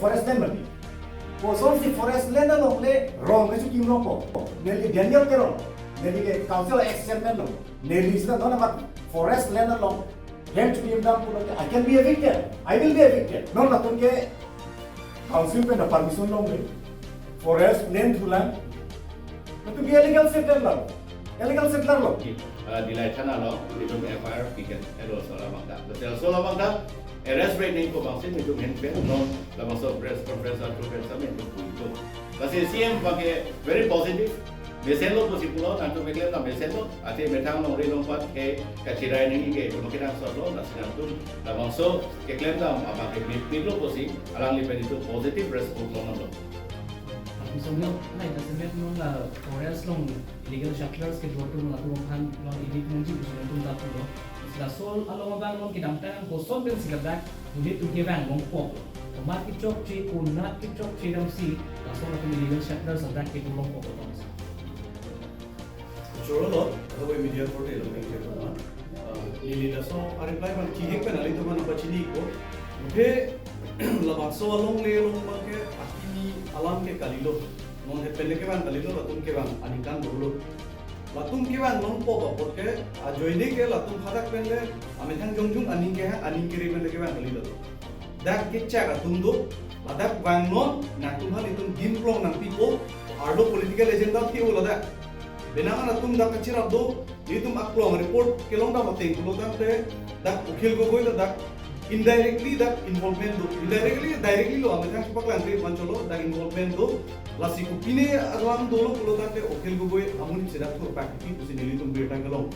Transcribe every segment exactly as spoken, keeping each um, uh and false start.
forest land mati. Kosonsi forest land along le rong kechokim longpo. Neli Daniel Teron, neli ke council ex chairman lo. Neli sita non amat forest land along hem chokim dam pulote I can be evicted. I will be evicted. Non latum ke council pen permission longle. Forest land thulang. Latum ke illegal settler lo. Illegal settler lo. Uh, Dillai Thana along, itum F I R piket, ero sola bangta. Betel sola bangta, arrest rate ningko bangsin, itum hen pen, non, labangso press conference, athu pen, samin, itum pui itum. Lasi C M abangke very positive, mesenlo pusi pulo, nangtum meklem ta mesenlo, athe methang longri longpat, ke, kachirai nangji ke, itum kenangsotlo, lasi nangtum, labangso, keklem dam, abangke, mi, miklo pusi, alangli pen itum positive response lo nanglo. Misalnya, na ita semet non la forest along illegal settlers kedo atum latum aphan non ili nangji pusi nangtum ta pulo. Laso along abang non kedamtang koson pensi ladak monit atum kevang longpo. Komat kechokche, konat kechokche damsi laso latum illegal settlers ladak kedo longpo kotong. Choro lo, atau media korte lo, yang saya tahu. Ah, neli laso a-reply abang chihek pen alitum aphan nangpachini ikpo. Mungkin labangso along le along abangke akimi alam ke kalilo. Non hepen le kevang kalilo, latum kevang aningkan dolo. Latum kevang longpo ba, porque ajoine ke latum hadak pen le amethang jongjung aning kehang aning kere pen le kevang kalilo. Dak kechak atum do, ladak vangnon, nangtum aphan itum dim plong nangpipo, arlo political agenda pi-o ladak. Benang atum dak kachirap do, itum aklong report kelong dam ateng pulo tangte, dak Akhil Gogoi ta dak indirectly dak involvement do, indirectly, directly lo, amethang chepaklangkle manchotlo, dak involvement do, lasi kopine alam dolo pulo tangte Akhil Gogoi amonit si dak thurpak pi pusi nelitum birta kelong.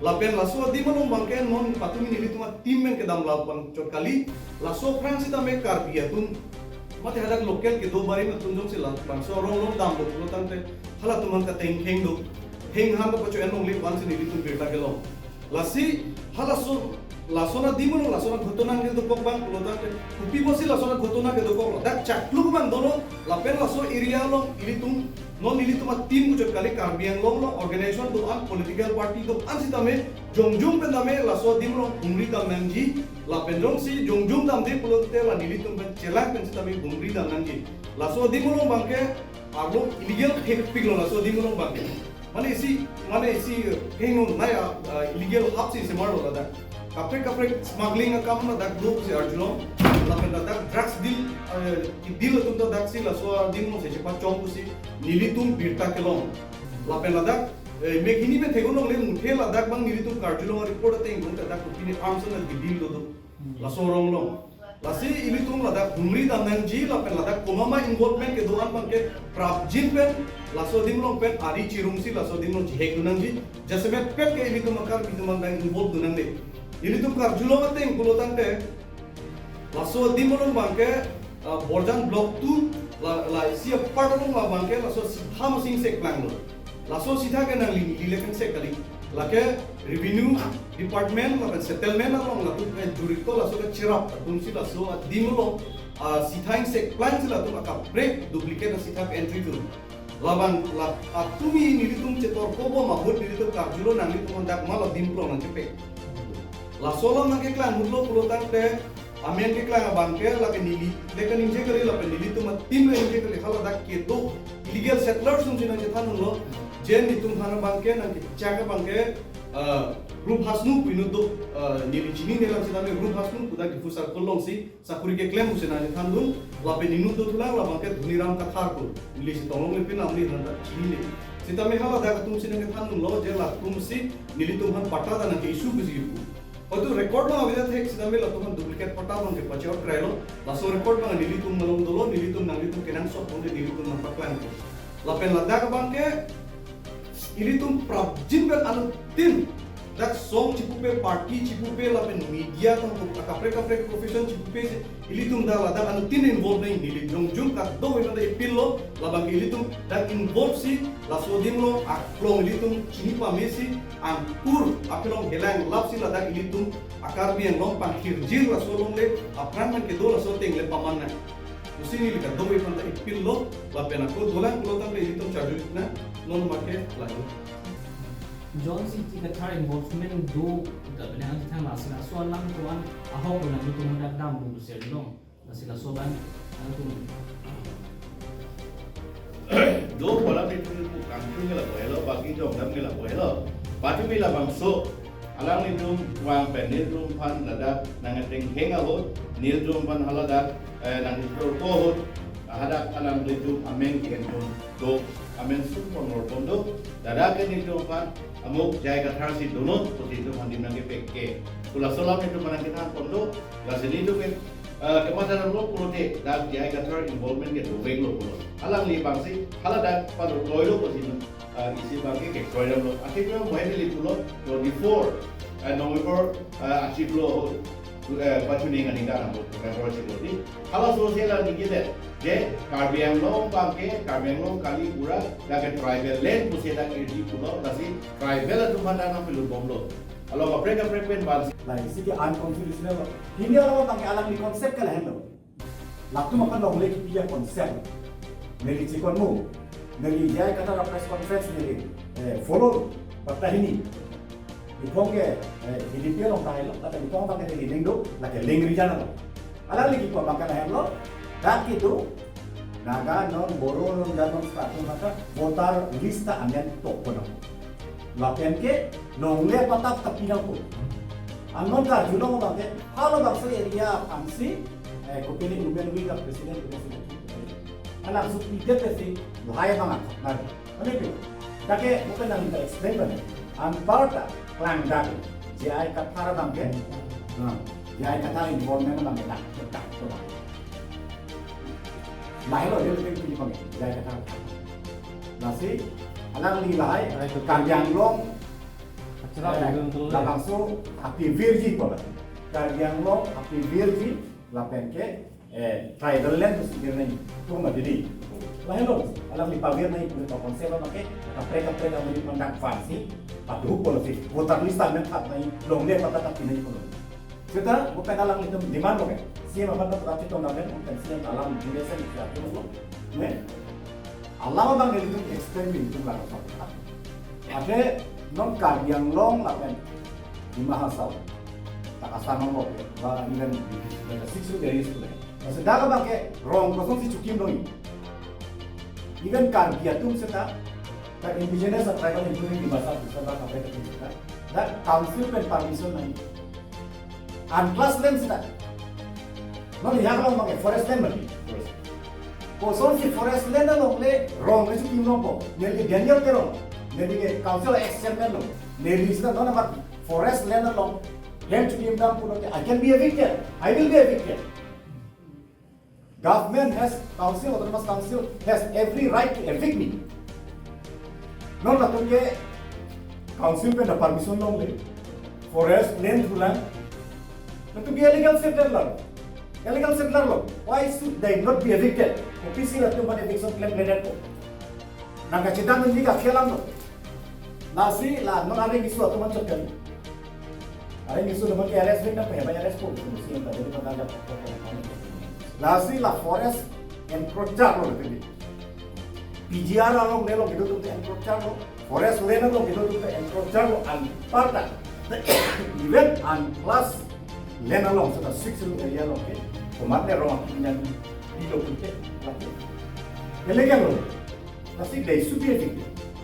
Lapen laso adim along abangke non patumi nelitum a-team pen kedam la abang chot kali, laso aphrang sitame Karbi atum. Mate hadak local kedo barim atum jongsi labangso arong along damlo pulo tangte halatum aphan kateng kheng do. Kheng han do pacho enlongle pusi nelitum birta kelong. Lasi halaso, lason adim along lason aghotona nangli dokok abang pulo tangte kopi pusi lason aghotona kedokoklo. Dak chakluk abang dolo lapen laso area along ilitum non ilitum a-team kuchot kali, Karbi Anglong along organization do-an, political party do-an sitame jongjung pen tame laso adim along humri dam nangji, lapen jongsi jongjung damde pulote la nelitum pen chelang pen sitame humri dam nangji. Laso adim along abangke arlo illegal thekpiklo laso adim along abangke. Mane isi, mane isi, eh, heno nai, ah, ah, illegal hub si semarlo ladak. Kaprek kaprek smuggling akam ladak do si arjulong. Lapen ladak drugs deal, eh, deal atum ta daksi laso adim along si chepachong pusi nelitum birta kelong. Lapen ladak, eh, mekhini pen theklongle muthe ladak abang nelitum karjulong report ateng kung ladak kopine arms na deal do do. Laso arong along. Lasi ilitum ladak humri dam nangji lapen ladak komat ma involvement kedo-an abangke prapjin pen laso adim along pen ari chirungsi laso adim along chihek dun nangji. Jasemet pet ke ilitum a-Karbi atum abang involve dun nangne. Ilitum karjulong ateng pulo tangte laso adim along abangke, ah, Borjan Block two la, la isi apart along la abangke laso sitha masing sek planglo. Laso sitha ke nangli neli le kangsek kali. Lake revenue department lapen settlement along latum ke jurito laso kechirap atumsi laso adim along, ah, sitha ingsek plangsi latum akaprek duplicate asitha entry dun. Labang la atumi nelitum chetor kobom ahut nelitum karjulo nanglitum dak ma la dim plong nangchepe. Laso alam nangkeklang ahutlo pulo tangte amen keklang abangke lake neli le kaningje kali lapen nelitum a-team le ningje kali, haladak kedo illegal settlers atumsi nangchethan dunlo. Je nelitum aphan abangke nangkechak abangke, ah, Rup Hasnu pu inut do, ah, neli chinine alam sitame Rup Hasnu pu dak Diphu circle alongsi sakuri keklem pusi nangchethan dun, lapen inut dothulang labangke Dhoniram Kathar pu, neli si Tonglong Lepin amonit aphan ta chinine. Sitame haladak atumsi nangchethan dunlo je latumsi nelitum aphan patta ta nangke-issue pusi pu. Hoito record along avedet thek sitame latum aphan duplicate patta abangke pache-ot krailo. Laso record abang nelitum along dolo, nelitum nanglitum kenangsot pon nelitum nangpaklang. Lapen ladak abangke ilitum prapjin pen anuttin dak song chipupe, party chipupe lapen media tang kaprek kaprek profession chipupe si ilitum dak ladak anuttin involve nang, neli jongjung kadokave ta appeal lo, labang ilitum dak involve si laso adim along aklong ilitum chini pamesi angkur aphelong helang lapsi ladak ilitum a-Karbi Anglong pangkhirjir laso along le apran nangkedo laso ateng le paman nang. Pusi neli kadokave aphan ta appeal lo, lapen ako dolang pulo tangte ilitum charjulik nang, non make laju. Jongsi Kathar involvement do, ta benang thang lasi laso alam ko-an ahok lo nangtum dak dam do sel long. Lasi laso abang, alangtum do pola ni tu kangtung ke lapu helo, bagi jongdam ke lapu helo. Patumi labangso, alanglitum vang pen nelitum aphan ladak nang-ateng heng ahut, nelitum aphan haladak, eh, nang-itur ko ahut, hadak alanglitum amen ke-en dun do, amen sum pon nor pon do, ladak ke nelitum aphan amuk J I Kathar si donon, pusi nelitum aphan dim nangkepek ke. Pu laso alam nelitum aphan nangkethan pon do, lasi nelitum ke, eh, kematha damlo pulote, dak J I Kathar involvement ke dovek lo pulo. Alangli abangsi, haladak pado toilo pusi, eh, isi abangke kekroi damlo. Akhirnya mo neli pulo, twenty-four, eh, November, eh, achiklo, eh, pachuning aning kan ambo, November achiklo di. Halaso si alang ningje det, je Karbi Anglong abangke, Karbi Anglong kali pura, dak ke tribal land pusi dak irdi pulo, lasi tribal atum aphan nangpilun bomlo. Along kaprek kaprek pen vansi. Lasi ke unconstitutional lo. Hini along abangke alangli concept ke lahenlo. Latum aphan longle kipi a-concept. Neli chikon mu. Neli J I Kathar a-press conference neli, eh, follow. Bata hini. Iphong ke, eh, H D P along tahai lo. Lata iphong abangke neli ning do. Lake ling rijan lo. Alangli kipu abangke lahenlo. Dak kedo. Naga non, Boro non, Jaintia non, seta atum maka voter list ta amend to kono. Lapen ke longle patta ta pi nangpo. Annon karjulong abangke, halabangso area aphansi, eh, kopine Women Wing a-president, president. Anak supi det si, lahai abang akok nari. Mane pi? Dak ke bukan nang ta explain bang. Anparta, kelangdak, J I Kathar abangke. Nah, J I Kathar involvement abangke, dak, dak, dak. Lahai lo, dia lebih tinggi abangke, J I Kathar. Lasi, alangli lahai, Lahai to. Karbi Anglong, Acara eh, belum terlalu. Labangso apivirji pu la. Karbi Anglong apivirji lapen ke, eh, tribal land pusi dir nangji. Pu ma jadi. Lahelo, alangli pavir nangji pu ta concept abangke, kaprek kaprek amonit mandak vansi, padu policy. Voter list amendment nangji, longle patta ta pi nangji pu. Seta, bukan alanglitum demand lo ke. C M aphan ta terapi tong namen, bukan C M alam, G S M siap lo. Ne? Alam abang nelitum explain nelitum langsung. Ate non Karbi Anglong lapen Dima Hasao. Tak asal nomor ke, ba even the six areas tu deh. Maksud dak abangke rong kosong si chukim dong. Even Karbi atum seta, the indigenous and tribal including Dimasa, Dimasa bak kaprek atum seta, the council pen permission nangji. Unclassed land seta. Non yang along abangke forest land mati. Kosonsi forest land along le rong kechukim nangpo. Neli Daniel Teron. Neli ke council ex chairman lo. Neli seta non amat forest land along land chukim nang pulote, I can be evicted. I will be evicted. Government has, council, autonomous council has every right to evict me. Non latum ke council pen ta permission longle, forest land thulang. Latum ke illegal settler lo. Illegal settler lo. Why should they not be evicted? Kopisi latum aphan eviction claim ledet ko? Nangkachedam nangji akhei alam lo. Lasi la non areng isu atum anchot kali. Areng isu atum ke arrest vek nangpo, ya arrest po, isu isu yang tadi pernah ada. Lasi la forest encroacher lo tadi. P G R along nelo gitu tuh encroacher lo. Forest land along gitu tuh encroacher lo, anparta. Even unclassed land along, seta six schedule area along ke, komat le rong akin yang di lo pun ke, lapu. Illegal lo. Lasi dei supi atik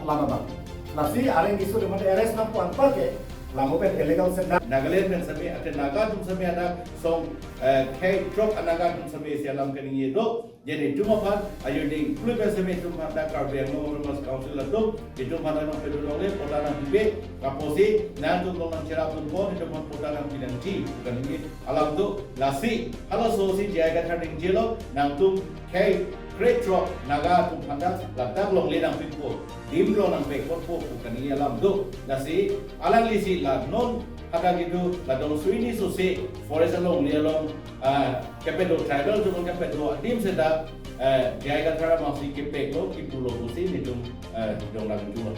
alam abang. Lasi areng isu atum arrest nangpo anparke, lamu pen illegal settler. Nagaland pen sami, ate Naga atum sami adak song, eh, khei throk a-Naga atum sami isi alam kaningje do. Jadi itum aphan, ayo dei, pulu pen sami itum aphan dak Karbi Anglong Autonomous Council atum, itum aphan nangpilun longle, patta nangpipe, kaposi, nangtum along nangcherapdun pon, itum aphan patta nangpi nangji, kaningje alam do, lasi, halaso si J I Kathar ningjelo, nangtum khei kre throk Naga atum aphan ta ladak longle nangpipo, dim along nangpekotpo pu kaningje alam do. Lasi alangli si la non hadak itum la dong sui ni sose forest alongle along, ah, kepedo tribal atum kepedo adim seta, eh, J I Kathar abang si kepeklo kipulo pusi nelitum, eh, dong lagi dua.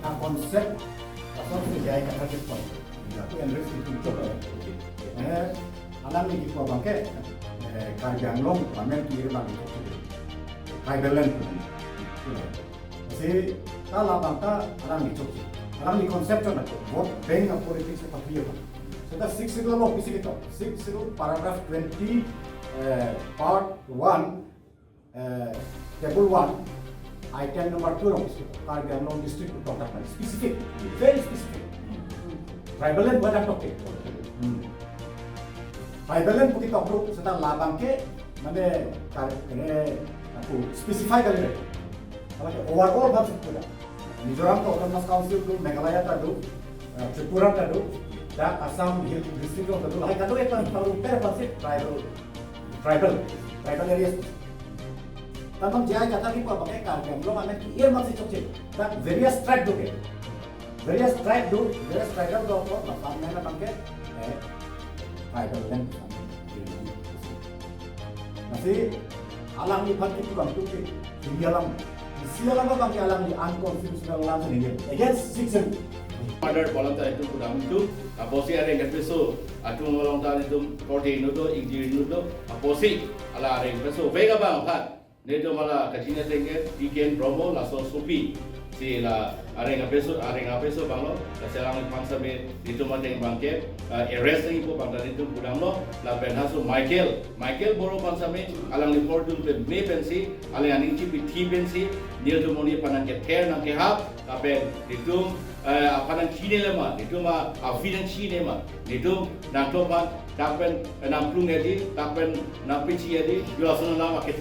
Nah, konsep asal si J I Kathar ke pon. Aku yang risk itu coba. Eh, alangli kipu abangke, eh, Karbi Anglong, pamen kiri bang itu. Tribal land. Lasi ta labang ta alangli chokche. Alangli concept chon ako. Vote bank a-politics ta papiya pa. Seta six schedule lo pisi kita. Six schedule paragraph twenty, Eh, part one, eh, table one, item number two along district, Karbi Anglong district pu tongthak nang, specific, very specific. Tribal land buat tok ke. Tribal land pu ketok do, seta labang ke, mane, kar-, kene, aku specify kali re. Kalau ke overall bab sih kita. Mizoram to Autonomous Council do, Meghalaya ta do, eh, Tripura ta do, dak Assam Hill District ta do, lahai ta do, ek pan tahu per apa sih tribal, tribal, tribal areas. Tanam jai kata ni apa pakai Karbi Anglong anak ki air masih cocok. Dak various tribe do ke. Various tribe do, various tribal do apa, lapan mana pakai, eh, tribal land. Masih alangliphan ke tukang tukik, isi alam, isi alam abang ke alangli unconstitutional alam sini against Sixth Schedule. Order bolam ta itum kudam itum, apotsi areng kepeso atum along ta itum korte inut do, ingjir inut do, apotsi ala areng kepeso vega bang aphan. Netum ala kachini ateng ke Tiken Brahmo laso sopi. Si la areng kepeso, areng kepeso abang lo, kasi alangliphan same netum ateng abang ke, eh, arrest nangjipo abang ta netum kudam lo, lapen halaso Michael, Michael Boro aphan same, alangli apor atum peme pensi, alang aning chipithi pensi, netum monit aphan nangkether nangkehap, lapen netum, eh, aphan nangchinine ma, netum a, avi nangchinine ma, netum nangthu aphan, dak pen, eh, nangplung edi, dak pen nangpichi edi, yo ason alam akether